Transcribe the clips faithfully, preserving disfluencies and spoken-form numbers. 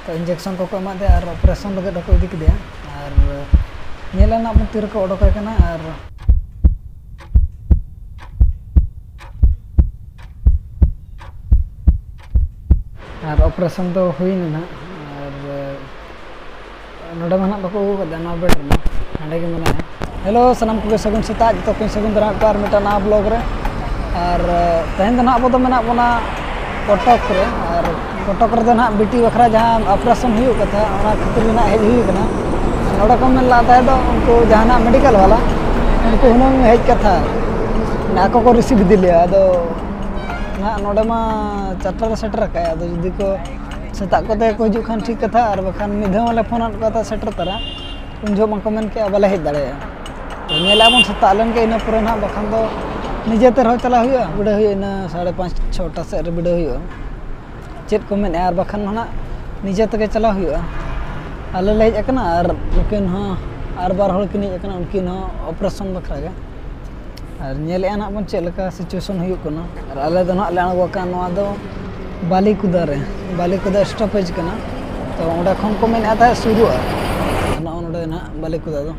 ᱛᱚ, ᱤᱧᱡᱮᱠᱥᱚᱱ ᱠᱚᱠᱚ ᱮᱢᱟᱫᱮᱭᱟ ᱟᱨ ᱚᱯᱟᱨᱮᱥᱚᱱ ᱞᱟᱹᱜᱤᱫ ᱦᱚᱸᱠᱚ ᱤᱫᱤ ᱠᱮᱫᱮᱭᱟ᱾ ᱟᱨ ᱧᱮᱞ ᱟᱱᱟᱜ ᱵᱚᱱ ᱛᱤ ᱨᱮᱠᱚ ᱚᱰᱚᱠᱮ ᱠᱟᱱᱟ᱾ ᱟᱨ, ᱟᱨ ᱚᱯᱟᱨᱮᱥᱚᱱ ᱫᱚ ᱦᱩᱭᱱᱟ ᱱᱟᱦᱟᱜ᱾ ᱟᱨ ᱱᱚᱰᱮ ᱢᱟ ᱱᱟᱦᱟᱜ ᱵᱟᱠᱚ ᱟᱹᱜᱩ ᱠᱟᱫᱮᱭᱟ ᱱᱚᱣᱟ ᱵᱮᱰ ᱨᱮᱢᱟ, ᱦᱟᱸᱰᱮ ᱜᱮ ᱢᱮᱱᱟᱭᱟ᱾ ᱦᱮᱞᱳ, ᱥᱟᱱᱟᱢ ᱠᱚᱜᱮ ᱥᱟᱹᱜᱩᱱ ᱥᱮᱛᱟᱜ, ᱡᱚᱛᱚ ᱠᱚᱧ ᱥᱟᱹᱜᱩᱱ ᱫᱟᱨᱟᱢᱮᱫ ᱠᱚᱣᱟ ᱟᱨ ᱢᱤᱫᱴᱟᱝ ᱱᱟᱣᱟ ᱵᱞᱚᱜ ᱨᱮ᱾ ᱟᱨ ᱛᱮᱦᱮᱧ ᱫᱚ ᱱᱟᱦᱟᱜ ᱟᱵᱚ ᱫᱚ ᱢᱮᱱᱟᱜ ᱵᱚᱱᱟ ᱠᱚᱴᱚᱠ ᱨᱮ᱾ ᱟᱨ ᱠᱚᱴᱚᱠ ᱨᱮᱫᱚ ᱱᱟᱦᱟᱜ ᱵᱤᱴᱤ ᱵᱟᱠᱷᱨᱟ ᱡᱟᱦᱟᱸ ᱚᱯᱟᱨᱮᱥᱚᱱ ᱦᱩᱭᱩᱜ ᱠᱟᱛᱷᱟ, ᱚᱱᱟ ᱠᱷᱟᱹᱛᱤᱨ ᱜᱮ ᱱᱟᱦᱟᱜ ᱦᱮᱡ ᱦᱩᱭ ᱠᱟᱱᱟ᱾ ᱱᱚᱰᱮ ᱠᱚ ᱢᱮᱱ ᱞᱮᱫ ᱛᱟᱦᱮᱸ ᱫᱚ ᱩᱱᱠᱩ ᱡᱟᱦᱟᱱᱟᱜ ᱢᱮᱰᱤᱠᱮᱞ ᱵᱟᱞᱟ, ᱩᱱᱠᱩ ᱦᱩᱱᱟᱹᱝ ᱦᱮᱡ ᱠᱟᱛᱷᱟ, ᱟᱠᱚ ᱠᱚ ᱨᱤᱥᱤᱵᱷ ᱤᱫᱤ ᱞᱮᱭᱟ᱾ ᱟᱫᱚ ᱱᱟᱦᱟᱜ ᱱᱚᱰᱮ ᱢᱟ ᱪᱟᱨᱴᱟ ᱨᱮ ᱥᱮᱴᱮᱨ ᱟᱠᱟᱫᱼᱟ᱾ ᱟᱫᱚ ᱡᱩᱫᱤ ᱠᱚ ᱥᱮᱛᱟᱜ ᱠᱚᱛᱮ ᱠᱚ ᱦᱤᱡᱩᱜ ᱠᱷᱟᱱ ᱴᱷᱤᱠ ᱠᱟᱛᱷᱟ, ᱟᱨ ᱵᱟᱠᱷᱟᱱ ᱢᱤᱫ ᱫᱷᱟᱣ ᱢᱟᱞᱮ ᱯᱷᱳᱱ ᱟᱫ ᱠᱚᱣᱟ ᱛᱚ ᱥᱮᱴᱮᱨ ᱛᱟᱨᱟ, ᱩᱱ ᱡᱚᱦᱚᱜ ᱢᱟᱠᱚ ᱢᱮᱱ ᱠᱮᱜᱼᱟ ᱵᱟᱞᱮ ᱦᱮᱡ ᱫᱟᱲᱮᱭᱟᱜᱼᱟ᱾ ᱛᱚ ᱧᱮᱞᱮᱜᱼᱟ ᱵᱚᱱ ᱥᱮᱛᱟᱜ ᱞᱮᱱ ᱜᱮ ᱤᱱᱟᱹ ᱯᱚᱨᱮ ᱱᱟᱦᱟᱜ, ᱵᱟᱠᱷᱟᱱ ᱫᱚ ᱱᱤᱡᱮᱛᱮ ᱨᱮᱦᱚᱸ ᱪᱟᱞᱟᱜ ᱦᱩᱭᱩᱜᱼᱟ, ᱵᱤᱰᱟᱹᱣ ᱦᱩᱭᱩᱜᱼᱟ ᱤᱱᱟᱹ ᱥᱟᱲᱮ ᱯᱟᱸᱪ ᱪᱷᱚᱴᱟ ᱥᱮᱫ ᱨᱮ ᱵᱤᱰᱟᱹᱣ ᱦᱩᱭᱩᱜᱼᱟ᱾ ᱪᱮᱫ ᱠᱚ ᱢᱮᱱᱮᱜᱼᱟ, ᱟᱨ ᱵᱟᱠᱷᱟᱱ ᱱᱟᱦᱟᱜ ᱱᱤᱡᱮ ᱛᱮᱜᱮ ᱪᱟᱞᱟᱣ ᱦᱩᱭᱩᱜᱼᱟ᱾ ᱟᱞᱮ ᱞᱮ ᱦᱮᱡ ᱟᱠᱟᱱᱟ ᱟᱨ ᱱᱩᱠᱤᱱ ᱦᱚᱸ ᱟᱨ ᱵᱟᱨ ᱦᱚᱲ ᱠᱤᱱ ᱦᱮᱡ ᱟᱠᱟᱱᱟ, ᱩᱱᱠᱤᱱ ᱦᱚᱸ ᱚᱯᱟᱨᱮᱥᱚᱱ ᱵᱟᱠᱷᱨᱟ ᱜᱮ᱾ ᱟᱨ ᱧᱮᱞᱮᱜᱼᱟ ᱱᱟᱦᱟᱜ ᱵᱚᱱ ᱪᱮᱫ ᱞᱮᱠᱟ ᱥᱤᱪᱩᱭᱮᱥᱚᱱ ᱦᱩᱭᱩᱜ ᱠᱟᱱᱟ᱾ ᱟᱨ ᱟᱞᱮ ᱫᱚ ᱱᱟᱦᱟᱜ ᱞᱮ ᱟᱬᱜᱚ ᱟᱠᱟᱱ ᱱᱚᱣᱟ ᱫᱚ ᱵᱟᱞᱤᱠᱩᱫᱟ ᱨᱮ, ᱵᱟᱞᱤᱠᱩᱫᱟ ᱥᱴᱚᱯᱮᱡᱽ ᱠᱟᱱᱟ᱾ ᱛᱚ ᱚᱸᱰᱮ ᱠᱷᱚᱱ ᱠᱚ ᱢᱮᱱᱮᱫ ᱛᱟᱦᱮᱸᱫ ᱥᱩᱨᱩᱜᱼᱟ, ᱱᱚᱜᱼᱚ ᱱᱚᱰᱮ ᱱᱟᱦᱟᱜ ᱵᱟᱞᱤᱠᱩᱫᱟ ᱫᱚ᱾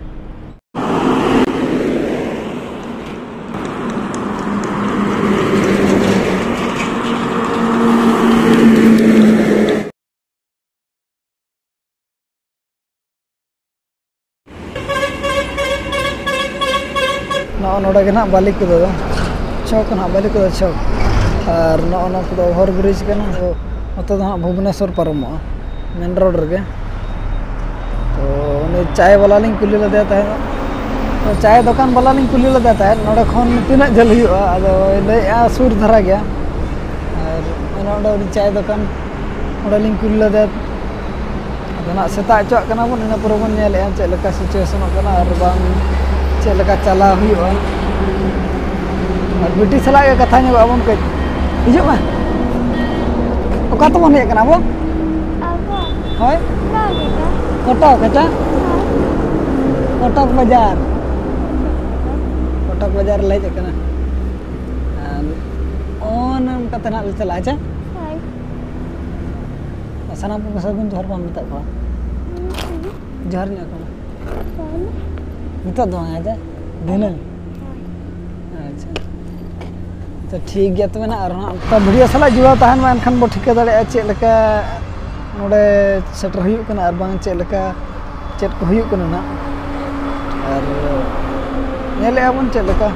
ᱱᱚᱜᱼᱚ ᱱᱚᱰᱮ ᱜᱮ ᱱᱟᱦᱟᱜ ᱵᱟᱞᱤᱠᱩᱫᱟ ᱫᱚ ᱪᱷᱚᱠ, ᱱᱟᱦᱟᱜ ᱵᱟᱞᱤᱠᱩᱫᱟ ᱪᱷᱚᱠ᱾ ᱟᱨ ᱱᱚᱜᱼᱚ ᱱᱚᱣᱟ ᱠᱚᱫᱚ ᱳᱵᱷᱟᱨ ᱵᱨᱤᱡᱽ ᱠᱟᱱᱟ᱾ ᱛᱚ ᱱᱚᱛᱮ ᱫᱚ ᱦᱟᱸᱜ ᱵᱷᱩᱵᱽᱱᱮᱥᱚᱨ ᱯᱟᱨᱚᱢᱚᱜᱼᱟ, ᱢᱮᱱ ᱨᱳᱰ ᱨᱮᱜᱮ᱾ ᱛᱚ ᱩᱱᱤ ᱪᱟᱭ ᱵᱟᱞᱟ ᱞᱤᱧ ᱠᱩᱞᱤ ᱞᱮᱫᱮᱭᱟ ᱛᱟᱦᱮᱸᱫ, ᱛᱚ ᱪᱟᱭ ᱫᱚᱠᱟᱱ ᱵᱟᱞᱟ ᱞᱤᱧ ᱠᱩᱞᱤ ᱞᱮᱫᱮᱭᱟ ᱛᱟᱦᱮᱸᱫ ᱱᱚᱰᱮ ᱠᱷᱚᱱ ᱛᱤᱱᱟᱹᱜ ᱡᱷᱟᱹᱞ ᱦᱩᱭᱩᱜᱼᱟ, ᱟᱫᱚᱭ ᱞᱟᱹᱭᱮᱫᱼᱟ ᱥᱩᱨ ᱫᱷᱟᱨᱟ ᱜᱮᱭᱟ᱾ ᱟᱨ ᱚᱱᱮ ᱚᱸᱰᱮ ᱩᱱᱤ ᱪᱟᱭ ᱫᱚᱠᱟᱱ, ᱚᱸᱰᱮ ᱞᱤᱧ ᱠᱩᱞᱤ ᱞᱮᱫᱮᱭᱟ᱾ ᱟᱫᱚ ᱱᱟᱜ ᱥᱮᱛᱟᱜ ᱦᱚᱪᱚᱣᱟᱜ ᱠᱟᱱᱟ ᱵᱚᱱ, ᱤᱱᱟᱹ ᱯᱚᱨᱮ ᱵᱚᱱ ᱧᱮᱞᱮᱜᱼᱟ ᱪᱮᱫ ᱞᱮᱠᱟ ᱥᱤᱪᱩᱭᱮᱥᱚᱱᱚᱜ ᱠᱟᱱᱟ ᱟᱨ ᱵᱟᱝ ᱪᱮᱫ ᱞᱮᱠᱟ ᱪᱟᱞᱟᱣ ᱦᱩᱭᱩᱜᱼᱟ᱾ ᱟᱨ ᱵᱤᱴᱤ ᱥᱟᱞᱟᱜ ᱜᱮ ᱠᱟᱛᱷᱟ ᱧᱚᱜᱚᱜ ᱟᱵᱚᱱ ᱠᱟᱹᱡ᱾ ᱦᱤᱡᱩᱜ ᱢᱮ᱾ ᱚᱠᱟ ᱛᱮᱵᱚᱱ ᱦᱮᱡ ᱟᱠᱟᱱᱟ ᱟᱵᱚ? ᱟᱵᱚ? ᱦᱳᱭ? ᱱᱚᱣᱟ ᱜᱮ ᱛᱚ᱾ ᱠᱚᱴᱚᱠ, ᱦᱮᱸᱪᱮ? ᱦᱳᱭ᱾ ᱠᱚᱴᱚᱠ ᱵᱟᱡᱟᱨ᱾ ᱠᱚᱴᱚᱠ ᱵᱟᱡᱟᱨ ᱞᱮ ᱦᱮᱡ ᱟᱠᱟᱱᱟ᱾ ᱟᱨ ᱚᱱᱮ ᱚᱱᱠᱟ ᱛᱮ ᱱᱟᱜ ᱞᱮ ᱪᱟᱞᱟᱜᱼᱟ, ᱦᱮᱸᱪᱮ? ᱦᱳᱭ᱾ ᱥᱟᱱᱟᱢ ᱠᱚᱜᱮ ᱥᱟᱹᱜᱩᱱ ᱡᱚᱦᱟᱨ ᱵᱟᱢ ᱢᱮᱛᱟᱜ ᱠᱚᱣᱟ? ᱡᱚᱦᱟᱨ ᱧᱚᱜ ᱠᱟᱱᱟ᱾ ᱱᱤᱛᱚᱜ ᱫᱚ ᱵᱟᱝ ᱟᱡᱟ? ᱫᱷᱤᱱᱟᱹᱝ? ᱟᱪᱪᱷᱟ᱾ ᱛᱚ ᱴᱷᱤᱠ ᱜᱮᱭᱟ ᱛᱚᱵᱮ ᱱᱟᱜ, ᱟᱨ ᱦᱟᱸᱜ ᱚᱱᱠᱟ ᱵᱷᱤᱰᱤᱭᱳ ᱥᱟᱞᱟᱜ ᱡᱩᱲᱟᱣ ᱛᱟᱦᱮᱱ ᱢᱟ, ᱮᱱᱠᱷᱟᱱ ᱵᱚ ᱴᱷᱤᱠᱟᱹ ᱫᱟᱲᱮᱭᱟᱜᱼᱟ ᱪᱮᱫ ᱞᱮᱠᱟ ᱱᱚᱰᱮ ᱥᱮᱴᱮᱨ ᱦᱩᱭᱩᱜ ᱠᱟᱱᱟ ᱟᱨ ᱵᱟᱝ ᱪᱮᱫ ᱞᱮᱠᱟ ᱪᱮᱫ ᱠᱚ ᱦᱩᱭᱩᱜ ᱠᱟᱱᱟ ᱱᱟᱜ᱾ ᱟᱨ ᱧᱮᱞᱮᱜᱼᱟ ᱵᱚᱱ ᱪᱮᱫ ᱞᱮᱠᱟ᱾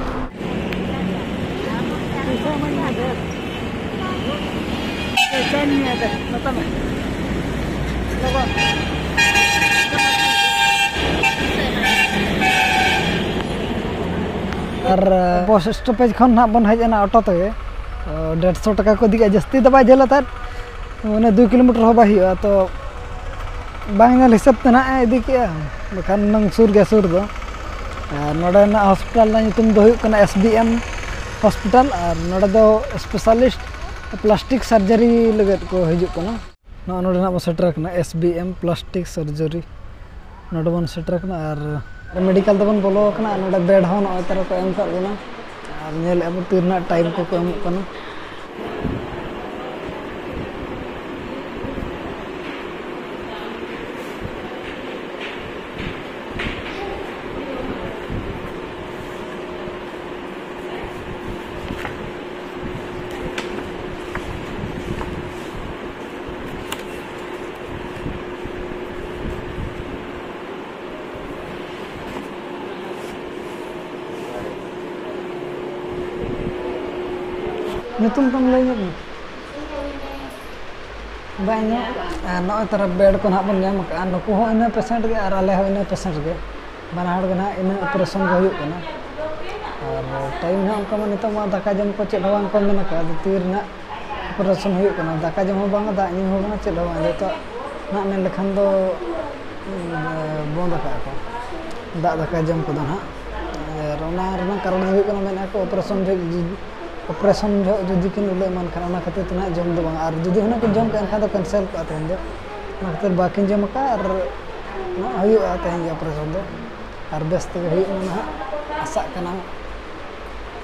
ᱟᱨ ᱵᱚᱥ ᱥᱴᱚᱯᱮᱡᱽ ᱠᱷᱚᱱ ᱱᱟᱦᱟᱜ ᱵᱚᱱ ᱦᱮᱡ ᱮᱱᱟ ᱚᱴᱳ ᱛᱮᱜᱮ᱾ ᱛᱚ ᱰᱮᱲᱥᱚ ᱴᱟᱠᱟ ᱠᱚ ᱤᱫᱤ ᱠᱮᱜᱼᱟ, ᱡᱟᱹᱥᱛᱤ ᱫᱚ ᱵᱟᱭ ᱡᱷᱟᱹᱞᱟ ᱛᱟᱦᱮᱸᱫ, ᱢᱟᱱᱮ ᱫᱩᱭ ᱠᱤᱞᱳᱢᱤᱴᱟᱨ ᱦᱚᱸ ᱵᱟᱭ ᱦᱩᱭᱩᱜᱼᱟ᱾ ᱛᱚ ᱵᱟᱝ ᱧᱮᱞ ᱦᱤᱥᱟᱹᱵ ᱛᱮ ᱱᱟᱦᱟᱜ ᱮ ᱤᱫᱤ ᱠᱮᱜᱼᱟ, ᱵᱟᱠᱷᱟᱱ ᱱᱟᱝ ᱥᱩᱨ ᱜᱮ ᱥᱩᱨ ᱫᱚ᱾ ᱟᱨ ᱱᱚᱰᱮᱱᱟᱜ ᱦᱚᱥᱯᱤᱴᱟᱞ ᱨᱮᱱᱟᱜ ᱧᱩᱛᱩᱢ ᱫᱚ ᱦᱩᱭᱩᱜ ᱠᱟᱱᱟ ᱮᱥ ᱵᱤ ᱮᱢ ᱦᱚᱥᱯᱤᱴᱟᱞ, ᱟᱨ ᱱᱚᱰᱮ ᱫᱚ ᱥᱯᱮᱥᱟᱞᱤᱥᱴ ᱯᱞᱟᱥᱴᱤᱠ ᱥᱟᱨᱡᱟᱨᱤ ᱞᱟᱹᱜᱤᱫ ᱠᱚ ᱦᱤᱡᱩᱜ ᱠᱟᱱᱟ᱾ ᱱᱚᱜᱼᱚ ᱱᱚᱰᱮ ᱱᱟᱜ ᱵᱚᱱ ᱥᱮᱴᱮᱨ ᱟᱠᱟᱱᱟ, ᱮᱥ ᱵᱤ ᱮᱢ ᱯᱞᱟᱥᱴᱤᱠ ᱥᱟᱨᱡᱟᱨᱤ᱾ ᱱᱚᱰᱮ ᱵᱚᱱ ᱥᱮᱴᱮᱨ ᱟᱠᱟᱱᱟ ᱟᱨ ᱢᱮᱰᱤᱠᱮᱞ ᱛᱮᱵᱚᱱ ᱵᱚᱞᱚ ᱟᱠᱟᱱᱟ᱾ ᱟᱨ ᱱᱚᱰᱮ ᱵᱮᱰ ᱦᱚᱸ ᱱᱚᱜᱼᱚᱭ ᱛᱟᱨᱟ ᱠᱚ ᱮᱢ ᱟᱠᱟᱫ ᱵᱚᱱᱟ᱾ ᱟᱨ ᱧᱮᱞᱮᱫᱼᱟ ᱵᱚᱱ ᱛᱤ ᱨᱮᱱᱟᱜ ᱴᱟᱭᱤᱢ ᱠᱚᱠᱚ ᱮᱢᱚᱜ ᱠᱟᱱᱟ᱾ ᱧᱩᱛᱩᱢ ᱛᱟᱢ ᱞᱟᱹᱭ ᱧᱚᱜ ᱢᱮ᱾ ᱵᱟᱭ ᱧᱟᱢ᱾ ᱟᱨ ᱱᱚᱜᱼᱚᱭ ᱛᱟᱨᱟ ᱵᱮᱰ ᱠᱚ ᱱᱟᱦᱟᱜ ᱵᱚᱱ ᱧᱟᱢ ᱟᱠᱟᱫᱼᱟ᱾ ᱱᱩᱠᱩ ᱦᱚᱸ ᱤᱱᱟᱹ ᱯᱮᱥᱮᱱᱴ ᱜᱮ ᱟᱨ ᱟᱞᱮ ᱦᱚᱸ ᱤᱱᱟᱹ ᱯᱮᱥᱮᱱᱴ ᱜᱮ, ᱵᱟᱱᱟ ᱦᱚᱲ ᱜᱮ ᱱᱟᱦᱟᱜ ᱤᱱᱟᱹ ᱚᱯᱟᱨᱮᱥᱚᱱ ᱜᱮ ᱦᱩᱭᱩᱜ ᱠᱟᱱᱟ᱾ ᱟᱨ ᱴᱟᱭᱤᱢ ᱦᱚᱸ ᱚᱱᱠᱟ ᱢᱟ ᱱᱤᱛᱚᱜ ᱢᱟ ᱫᱟᱠᱟ ᱡᱚᱢ ᱠᱚ ᱪᱮᱫ ᱦᱚᱸ ᱵᱟᱝ ᱠᱚ ᱢᱮᱱ ᱟᱠᱟᱫᱼᱟ᱾ ᱟᱫᱚ ᱛᱤ ᱨᱮᱱᱟᱜ ᱚᱯᱟᱨᱮᱥᱚᱱ ᱦᱩᱭᱩᱜ ᱠᱟᱱᱟ, ᱫᱟᱠᱟ ᱡᱚᱢ ᱦᱚᱸ ᱵᱟᱝᱟ, ᱫᱟᱜ ᱧᱩ ᱦᱚᱸ ᱵᱟᱝᱟ, ᱪᱮᱫ ᱦᱚᱸ ᱵᱟᱝᱟ᱾ ᱡᱚᱛᱚ ᱱᱟᱦᱟᱜ ᱢᱮᱱ ᱞᱮᱠᱷᱟᱱ ᱫᱚ ᱵᱚᱱᱫ ᱟᱠᱟᱫᱼᱟ ᱠᱚ ᱫᱟᱜ ᱫᱟᱠᱟ ᱡᱚᱢ ᱠᱚᱫᱚ ᱱᱟᱦᱟᱜ᱾ ᱟᱨ ᱚᱱᱟ ᱨᱮᱱᱟᱜ ᱠᱟᱨᱚᱱ ᱫᱚ ᱦᱩᱭᱩᱜ ᱠᱟᱱᱟ, ᱢᱮᱱᱮᱫᱼᱟ ᱠᱚ ᱚᱯᱟᱨᱮᱥᱚᱱ ᱡᱚᱦᱚᱜ, ᱚᱯᱟᱨᱮᱥᱚᱱ ᱡᱚᱦᱚᱜ ᱡᱩᱫᱤ ᱠᱤᱱ ᱩᱞᱟᱹ ᱮᱢᱟᱱ ᱠᱷᱟᱱ, ᱚᱱᱟ ᱠᱷᱟᱹᱛᱤᱨ ᱛᱮ ᱱᱟᱦᱟᱜ ᱡᱚᱢ ᱫᱚ ᱵᱟᱝ᱾ ᱟᱨ ᱡᱩᱫᱤ ᱦᱩᱱᱟᱹᱝ ᱠᱤᱱ ᱡᱚᱢ ᱠᱮᱫ ᱮᱱᱠᱷᱟᱱ ᱫᱚ ᱠᱮᱱᱥᱮᱞ ᱠᱚᱜᱼᱟ ᱛᱮᱦᱮᱧ ᱫᱚ᱾ ᱚᱱᱟ ᱠᱷᱟᱹᱛᱤᱨ ᱵᱟᱹᱠᱤᱱ ᱡᱚᱢ ᱟᱠᱟᱫᱼᱟ ᱟᱨ ᱱᱚᱣᱟ ᱦᱩᱭᱩᱜᱼᱟ ᱛᱮᱦᱮᱧ ᱜᱮ ᱚᱯᱟᱨᱮᱥᱚᱱ ᱫᱚ᱾ ᱟᱨ ᱵᱮᱥ ᱛᱮᱜᱮ ᱦᱩᱭᱩᱜ ᱢᱟ ᱱᱟᱦᱟᱜ, ᱟᱥᱟᱜ ᱠᱟᱱᱟ᱾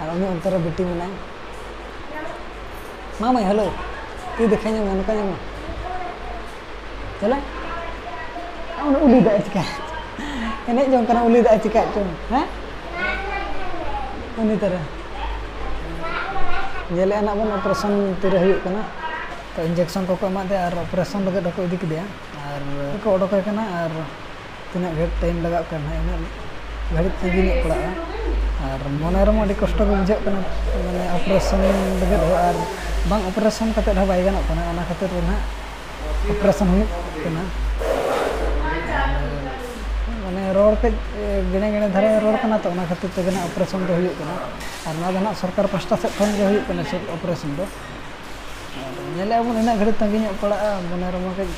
ᱟᱨ ᱩᱱᱤ ᱚᱱᱛᱮ ᱨᱮ ᱵᱤᱴᱤ ᱢᱮᱱᱟᱭ᱾ ᱢᱟ ᱢᱟᱹᱭ, ᱦᱮᱞᱳ, ᱛᱤ ᱫᱮᱠᱷᱟᱧ ᱢᱮ, ᱱᱚᱝᱠᱟ ᱧᱮᱞ ᱢᱮ᱾ ᱵᱚᱞᱮ, ᱩᱱᱤ ᱩᱞᱤ ᱫᱟᱜ ᱪᱤᱠᱟ? ᱮᱱᱮᱡ ᱡᱚᱝ ᱠᱟᱱᱟ, ᱩᱞᱤ ᱫᱟᱜ ᱪᱤᱠᱟ ᱪᱚᱝ, ᱦᱮᱸ? ᱩᱱᱤ ᱛᱟᱨᱟ᱾ ᱧᱮᱞᱮᱫᱼᱟ ᱱᱟᱜ ᱵᱚᱱ, operation ᱛᱤᱨᱮ ᱦᱩᱭᱩᱜ ᱠᱟᱱᱟ᱾ ᱛᱚ, injection ᱠᱚᱠᱚ ᱮᱢᱟᱫ ᱫᱮᱭᱟ ᱟᱨ operation ᱞᱟᱹᱜᱤᱫ ᱦᱚᱸᱠᱚ ᱤᱫᱤ ᱠᱮᱫᱮᱭᱟ᱾ ᱟᱨ ᱠᱚ ᱚᱰᱚᱠᱮ ᱠᱟᱱᱟ ᱟᱨ ᱛᱤᱱᱟᱹᱜ ᱜᱷᱟᱹᱲᱤᱡ time ᱞᱟᱜᱟᱜ ᱠᱟᱱᱟ, ᱤᱱᱟᱹᱜ ᱜᱷᱟᱹᱲᱤᱡ ᱛᱟᱺᱜᱤ ᱧᱚᱜ ᱯᱟᱲᱟᱜᱼᱟ᱾ ᱟᱨ ᱢᱚᱱᱮ ᱨᱮᱢᱟ ᱟᱹᱰᱤ ᱠᱚᱥᱴᱚ ᱜᱮ ᱵᱩᱡᱷᱟᱹᱜ ᱠᱟᱱᱟ, ᱢᱟᱱᱮ, operation ᱞᱟᱹᱜᱤᱫ ᱦᱚᱸ, ᱟᱨ ᱵᱟᱝ operation ᱠᱟᱛᱮᱫ ᱦᱚᱸ ᱵᱟᱭ ᱜᱟᱱᱚᱜ ᱠᱟᱱᱟ᱾ ᱚᱱᱟ ᱠᱷᱟᱹᱛᱤᱨ ᱛᱮ ᱱᱟᱦᱟᱜ operation ᱦᱩᱭᱩᱜ ᱠᱟᱱᱟ᱾ ᱢᱟᱱᱮ, ᱨᱚᱲ ᱠᱟᱹᱡ ᱜᱮᱲᱮ ᱜᱮᱲᱮ ᱫᱷᱟᱨᱮ ᱨᱚᱲ ᱠᱟᱱᱟ, ᱛᱚ ᱚᱱᱟ ᱠᱷᱟᱹᱛᱤᱨ ᱛᱮᱜᱮ ᱱᱟᱦᱟᱜ operation ᱫᱚ ᱦᱩᱭᱩᱜ ᱠᱟᱱᱟ᱾ ᱟᱨ ᱱᱚᱣᱟ ᱫᱚ ᱱᱟᱦᱟᱜ ᱥᱚᱨᱠᱟᱨ ᱯᱟᱥᱴᱟ ᱥᱮᱫ ᱠᱷᱚᱱ ᱜᱮ ᱦᱩᱭᱩᱜ ᱠᱟᱱᱟ ᱪᱮᱫ operation ᱫᱚ᱾ ᱟᱨ ᱧᱮᱞᱮᱫᱼᱟ ᱵᱚᱱ, ᱤᱱᱟᱹᱜ ᱜᱷᱟᱹᱲᱤᱡ ᱛᱟᱺᱜᱤ ᱧᱚᱜ ᱯᱟᱲᱟᱜᱼᱟ, ᱢᱚᱱᱮ ᱨᱮᱢᱟ ᱠᱟᱹᱡ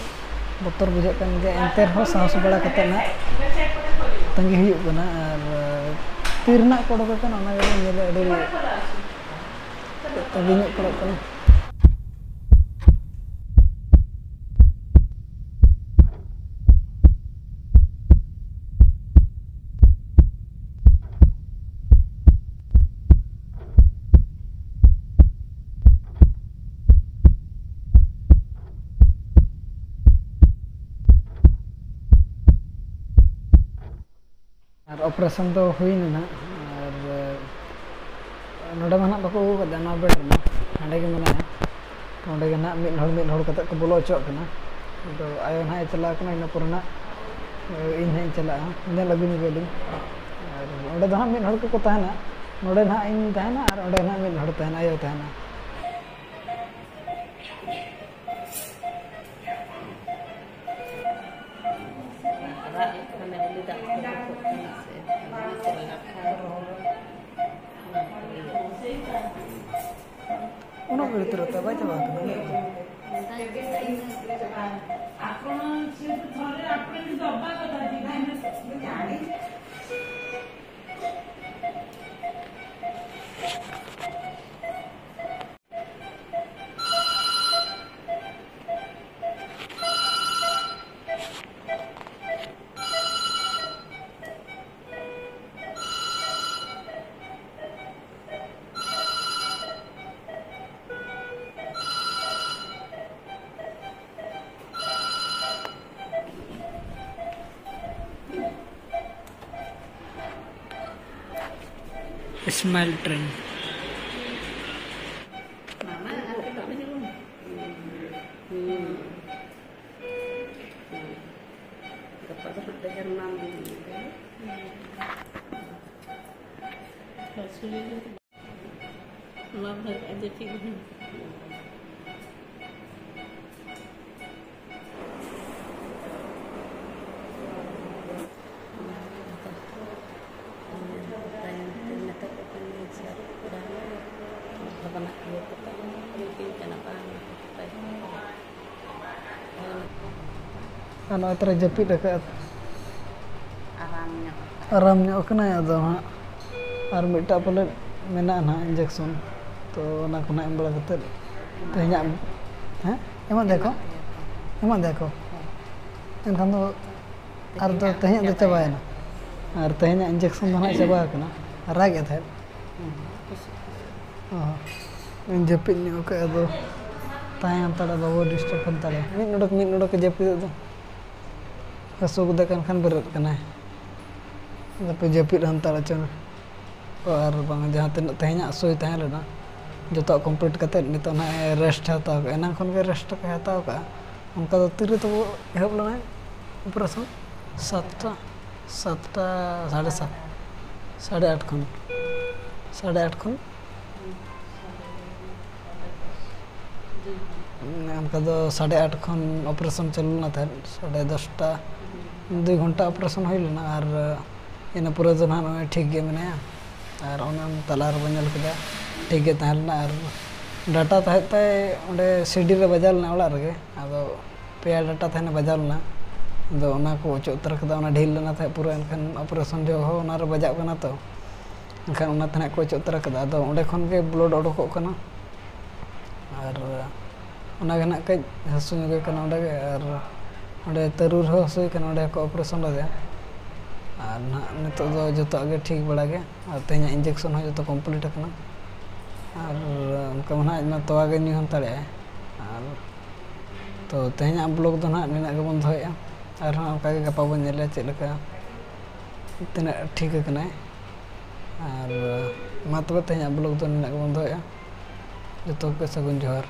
ᱵᱚᱛᱚᱨ ᱵᱩᱡᱷᱟᱹᱜ ᱠᱟᱱ ᱜᱮᱭᱟ, ᱮᱱᱛᱮ ᱨᱮᱦᱚᱸ ᱥᱟᱦᱚᱥ ᱵᱟᱲᱟ ᱠᱟᱛᱮᱫ ᱱᱟᱦᱟᱜ ᱛᱟᱺᱜᱤ ᱦᱩᱭᱩᱜ ᱠᱟᱱᱟ᱾ ᱟᱨ ᱛᱤ ᱨᱮᱱᱟᱜ ᱠᱚ ᱚᱰᱚᱠ ᱟᱠᱟᱱᱟ, ᱚᱱᱟ ᱜᱮᱵᱚᱱ ᱧᱮᱞᱮᱫ, ᱟᱹᱰᱤ ᱛᱟᱺᱜᱤ ᱧᱚᱜ ᱯᱟᱲᱟᱜ ᱠᱟᱱᱟ᱾ ᱟᱨ operation ᱫᱚ ᱦᱩᱭᱱᱟ ᱱᱟᱦᱟᱜ, ᱟᱨ ᱱᱚᱰᱮ ᱢᱟ ᱱᱟᱦᱟᱜ ᱵᱟᱠᱚ ᱟᱹᱜᱩ ᱠᱟᱫᱮᱭᱟ, ᱱᱚᱣᱟ bed ᱨᱮ ᱱᱟᱦᱟᱜ ᱦᱟᱸᱰᱮ ᱜᱮ ᱢᱮᱱᱟᱭᱟ᱾ ᱛᱚ, ᱚᱸᱰᱮ ᱜᱮ ᱱᱟᱦᱟᱜ ᱢᱤᱫ ᱦᱚᱲ ᱢᱤᱫ ᱦᱚᱲ ᱠᱟᱛᱮ ᱠᱚ ᱵᱚᱞᱚ ᱦᱚᱪᱚᱣᱟᱜ ᱠᱟᱱᱟ᱾ ᱟᱫᱚ ᱟᱭᱳ ᱱᱟᱦᱟᱜ ᱮ ᱪᱟᱞᱟᱣ ᱠᱟᱱᱟ, ᱤᱱᱟᱹ ᱯᱚᱨᱮ ᱱᱟᱦᱟᱜ ᱤᱧ ᱱᱟᱦᱟᱜ ᱤᱧ ᱪᱟᱞᱟᱜᱼᱟ, ᱧᱮᱞ ᱟᱹᱜᱩ ᱧᱚᱜᱟᱞᱤᱧ᱾ ᱟᱨ ᱚᱸᱰᱮ ᱫᱚ ᱱᱟᱦᱟᱜ ᱢᱤᱫ ᱦᱚᱲ ᱠᱚᱠᱚ ᱛᱟᱦᱮᱱᱟ, ᱱᱚᱰᱮ ᱱᱟᱦᱟᱜ ᱤᱧ ᱛᱟᱦᱮᱱᱟ ᱟᱨ ᱚᱸᱰᱮ ᱱᱟᱦᱟᱜ ᱢᱤᱫ ᱦᱚᱲ ᱛᱟᱦᱮᱱᱟ, ᱟᱭᱳ ᱛᱟᱦᱮᱱᱟ᱾ ᱨᱟᱜ ᱞᱮᱠᱷᱟᱱᱮ ᱩᱞᱤ ᱫᱟᱜ ᱠᱚ ᱩᱰᱩᱠᱚᱜ ᱠᱟᱱᱟ ᱥᱮ, ᱩᱞᱤ ᱠᱚ ᱞᱟᱴᱷᱟ, ᱚᱱᱟ ᱠᱚ ᱤᱭᱟᱹ᱾ ᱩᱱᱟᱹᱜ ᱜᱷᱟᱹᱲᱤᱡ ᱛᱮ ᱨᱚᱲ ᱛᱮ ᱵᱟᱭ ᱪᱟᱵᱟ ᱟᱠᱟᱱᱟ, ᱩᱱᱟᱹᱜ ᱫᱚ᱾ ᱵᱟᱭ ᱪᱟᱵᱟ ᱟᱠᱟᱱᱟ᱾ Smile Train. ᱜᱟᱯᱟ ᱫᱚ ᱦᱟᱸᱜ ᱰᱷᱮᱨ ᱢᱟ ᱵᱟᱝ ᱦᱩᱭᱩᱜ ᱠᱟᱱᱟ᱾ ᱟᱨ ᱱᱚᱜᱼᱚᱭ ᱛᱚᱨᱟ ᱡᱟᱹᱯᱤᱫ ᱟᱠᱟᱫ᱾ ᱟᱨᱟᱢ ᱧᱚᱜ᱾ ᱟᱨᱟᱢ ᱧᱚᱜ ᱠᱟᱱᱟᱭ, ᱟᱫᱚ ᱦᱟᱸᱜ ᱟᱨ ᱢᱤᱫᱴᱟᱜ ᱯᱟᱞᱮᱫ ᱢᱮᱱᱟᱜᱼᱟ ᱱᱟᱦᱟᱜ injection, ᱛᱚ ᱚᱱᱟ ᱠᱚ ᱱᱟᱦᱟᱜ ᱮᱢ ᱵᱟᱲᱟ ᱠᱟᱛᱮᱫ ᱛᱮᱦᱮᱧᱟᱜ, ᱦᱮᱸ, ᱮᱢᱟᱫ ᱫᱮᱭᱟ ᱠᱚ, ᱮᱢᱟᱫ ᱫᱮᱭᱟ ᱠᱚ᱾ ᱮᱱᱠᱷᱟᱱ ᱫᱚ ᱟᱨ ᱫᱚ ᱛᱮᱦᱮᱧᱟᱜ ᱫᱚ ᱪᱟᱵᱟᱭᱮᱱᱟ, ᱟᱨ ᱛᱮᱦᱮᱧᱟᱜ injection ᱫᱚ ᱱᱟᱦᱟᱜ ᱪᱟᱵᱟ ᱟᱠᱟᱱᱟ, ᱨᱟᱜᱮᱫ ᱛᱟᱦᱮᱸᱫ᱾ ᱚ, ᱤᱧ ᱡᱟᱹᱯᱤᱫ ᱧᱚᱜ ᱠᱟᱜᱼᱟ, ᱟᱫᱚ ᱛᱟᱦᱮᱸ ᱦᱟᱛᱟᱲᱟ, ᱵᱟᱵᱚ disturb ᱦᱟᱛᱟᱲᱟ᱾ ᱢᱤᱫ ᱱᱚᱰᱮᱠ, ᱢᱤᱫ ᱱᱚᱰᱮᱠ ᱮ ᱡᱟᱹᱯᱤᱫ ᱫᱚ᱾ ᱦᱟᱹᱥᱩ ᱜᱚᱫᱮ ᱠᱟᱱ ᱠᱷᱟᱱ ᱵᱮᱨᱮᱫ ᱠᱟᱱᱟᱭ᱾ ᱟᱫᱚ ᱯᱮ ᱡᱟᱹᱯᱤᱫ ᱦᱟᱛᱟᱲ ᱦᱚᱪᱚ ᱢᱮ᱾ ᱚ, ᱟᱨ ᱵᱟᱝ, ᱡᱟᱦᱟᱸ ᱛᱤᱱᱟᱹᱜ ᱛᱮᱦᱮᱧᱟᱜ ᱥᱳᱭ ᱛᱟᱦᱮᱸ ᱞᱮᱱᱟ, ᱡᱚᱛᱚᱣᱟᱜ complete ᱠᱟᱛᱮᱫ ᱱᱤᱛᱚᱜ ᱱᱟᱦᱟᱜ ᱮ rest ᱦᱟᱛᱟᱣ ᱠᱟᱜᱼᱟ᱾ ᱮᱱᱟᱝ ᱠᱷᱚᱱ ᱜᱮ rest ᱠᱚᱭ ᱦᱟᱛᱟᱣ ᱠᱟᱜᱼᱟ᱾ ᱚᱱᱠᱟ ᱫᱚ ᱛᱤᱨᱮ ᱛᱟᱵᱚ ᱮᱦᱚᱵ ᱞᱮᱱᱟᱭ operation? ᱥᱟᱛᱴᱟ, ᱥᱟᱛᱴᱟ, ᱥᱟᱲᱮ ᱥᱟᱛ, ᱥᱟᱲᱮ ᱟᱴ ᱠᱷᱚᱱ, ᱥᱟᱲᱮ ᱟᱴ ᱠᱷᱚᱱ ᱚᱱᱠᱟ ᱫᱚ ᱥᱟᱲᱮ ᱟᱴ ᱠᱷᱚᱱ operation ᱪᱟᱹᱞᱩ ᱞᱮᱱᱟ ᱛᱟᱦᱮᱸᱫ, ᱥᱟᱲᱮ ᱫᱚᱥᱴᱟ, ᱫᱩᱭ ᱜᱷᱚᱱᱴᱟ operation ᱦᱩᱭ ᱞᱮᱱᱟ᱾ ᱟᱨ ᱤᱱᱟᱹ ᱯᱚᱨᱮ ᱫᱚ ᱱᱟᱦᱟᱜ ᱱᱚᱜᱼᱚᱭ ᱴᱷᱤᱠ ᱜᱮ ᱢᱮᱱᱟᱭᱟ᱾ ᱟᱨ ᱚᱱᱮ ᱛᱟᱞᱟ ᱨᱮᱵᱚᱱ ᱧᱮᱞ ᱠᱮᱫᱟ, ᱴᱷᱤᱠ ᱜᱮ ᱛᱟᱦᱮᱸ ᱞᱮᱱᱟ᱾ ᱟᱨ data ᱛᱟᱦᱮᱸᱫ ᱛᱟᱭ ᱚᱸᱰᱮ ᱥᱤᱰᱤ ᱨᱮ ᱵᱟᱡᱟᱣ ᱞᱮᱱᱟ ᱚᱲᱟᱜ ᱨᱮᱜᱮ, ᱟᱫᱚ ᱯᱮᱭᱟ data ᱛᱟᱦᱮᱱᱟ ᱵᱟᱡᱟᱣ ᱞᱮᱱᱟ, ᱟᱫᱚ ᱚᱱᱟ ᱠᱚ ᱚᱪᱚᱜ ᱩᱛᱟᱹᱨ ᱠᱟᱫᱟ᱾ ᱚᱱᱟ ᱰᱷᱤᱞ ᱞᱮᱱᱟ ᱛᱟᱦᱮᱸᱫ ᱯᱩᱨᱟᱹ, ᱮᱱᱠᱷᱟᱱ operation ᱡᱚᱦᱚᱜ ᱦᱚᱸ ᱚᱱᱟᱨᱮ ᱵᱟᱡᱟᱜ ᱠᱟᱱᱟ ᱛᱚ, ᱮᱱᱠᱷᱟᱱ ᱚᱱᱟ ᱛᱟᱦᱮᱱᱟ ᱠᱚ ᱚᱪᱚᱜ ᱩᱛᱟᱹᱨ ᱠᱟᱫᱟ᱾ ᱟᱫᱚ ᱚᱸᱰᱮ ᱠᱷᱚᱱ ᱜᱮ blood ᱚᱰᱚᱠᱚᱜ ᱠᱟᱱᱟ, ᱟᱨ ᱚᱱᱟ ᱜᱮ ᱱᱟᱜ ᱠᱟᱹᱡ ᱦᱟᱹᱥᱩ ᱧᱚᱜᱮ ᱠᱟᱱᱟ ᱚᱸᱰᱮ ᱜᱮ᱾ ᱟᱨ ᱚᱸᱰᱮ ᱛᱟᱹᱨᱩ ᱨᱮᱦᱚᱸ ᱦᱟᱹᱥᱩᱭᱮ ᱠᱟᱱᱟ, ᱚᱸᱰᱮ ᱠᱚ operation ᱞᱮᱫᱮᱭᱟ᱾ ᱟᱨ ᱱᱟᱦᱟᱜ ᱱᱤᱛᱚᱜ ᱫᱚ ᱡᱚᱛᱚᱣᱟᱜ ᱜᱮ ᱴᱷᱤᱠ ᱵᱟᱲᱟ ᱜᱮ, ᱟᱨ ᱛᱮᱦᱮᱧᱟᱜ injection ᱦᱚᱸ ᱡᱚᱛᱚ complete ᱟᱠᱟᱱᱟ᱾ ᱟᱨ ᱚᱱᱠᱟ ᱢᱟ ᱱᱟᱦᱟᱜ ᱛᱚᱣᱟ ᱜᱮ ᱧᱩ ᱦᱟᱛᱟᱲᱮᱜᱼᱟᱭ᱾ ᱟᱨ ᱛᱚ ᱛᱮᱦᱮᱧᱟᱜ vlog ᱫᱚ ᱱᱟᱦᱟᱜ ᱱᱤᱱᱟᱹᱜ ᱜᱮᱵᱚᱱ ᱫᱚᱦᱚᱭᱮᱜᱼᱟ᱾ ᱟᱨᱦᱚᱸ ᱚᱱᱠᱟ ᱜᱮ ᱜᱟᱯᱟ ᱵᱚᱱ ᱧᱮᱞᱮᱜᱼᱟ ᱪᱮᱫ ᱞᱮᱠᱟ ᱛᱤᱱᱟᱹᱜ ᱴᱷᱤᱠ ᱟᱠᱟᱱᱟᱭ᱾ ᱟᱨ ᱢᱟ ᱛᱚᱵᱮ ᱛᱮᱦᱮᱧᱟᱜ vlog ᱫᱚ ᱱᱤᱱᱟᱹᱜ ᱜᱮᱵᱚᱱ ᱫᱚᱦᱚᱭᱮᱫᱼᱟ᱾ ᱡᱚᱛᱚ ᱠᱚᱜᱮ ᱥᱟᱹᱜᱩᱱ ᱡᱚᱦᱟᱨ᱾